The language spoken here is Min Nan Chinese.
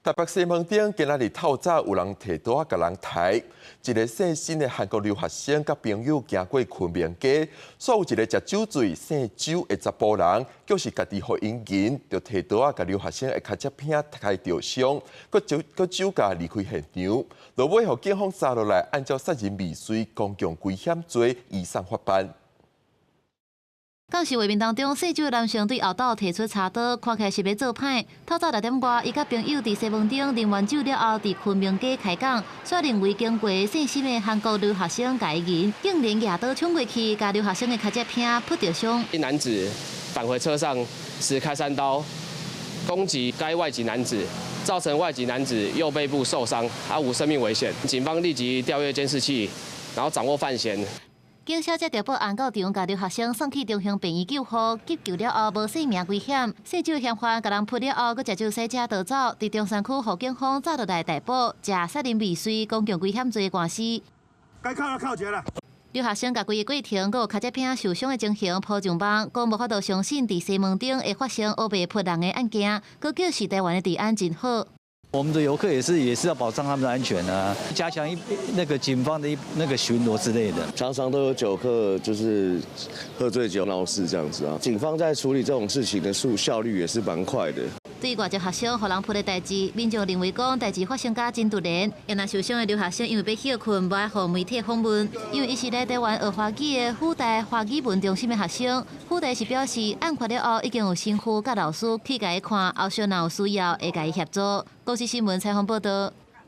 台北西門町今仔日透早有人提刀共人刣，一个姓辛的韓國留學生佮朋友行過昆明街，煞有一个食酒醉姓周的查埔人，就是家己予𪜶𪜶，就提刀共留學生的跤脊餅開著傷，閣酒閣酒駕離開現場，落尾予警方查落來，按照殺人未遂、公共危險罪移送法辦。監視畫面當中，姓周的男性對後斗提出柴刀，看起來是欲做歹。透早6點外，伊佮朋友佇西門町啉完酒了後，佇昆明街開講，煞認為經過姓辛的韓國留學生共伊𪜶，竟然舉刀衝過去，共留學生的跤脊餅撲著傷。一男子返回車上，持開山刀攻擊該外籍男子，造成外籍男子右背部受傷，他無生命危險。警方立即調閱監視器，然後掌握犯嫌。警消接著報案到場，共留學生送去中興病院救護，急救了後無性命危險。姓周嫌犯共人撲了後，閣食酒駛車逃走，佇中山區予警方抓落來逮捕，食殺人未遂、公共危險罪官司。該銬就銬一下啦。留學生共規个過程，閣有跤脊餅受傷的情形 po 上網，講無法度相信佇西門町會發生烏白撲人的案件，閣表示台灣的治安真好。我們的遊客也是要保障他們的安全啊，加強一那個警方的一那個巡邏之類的。常常都有酒客就是喝醉酒鬧事這樣子啊，警方在處理這種事情的速效率也是蠻快的。對外籍學生予人撲的代誌，民眾認為講代誌發生甲真突然。若受傷的留學生因為欲歇睏，無愛予媒體訪問。因為伊是來台灣學華語的輔大華語文中心的學生，輔大是表示案發了後已經有神父佮老師去共伊看，後續若有需要會共伊協助。公視新聞採訪報導。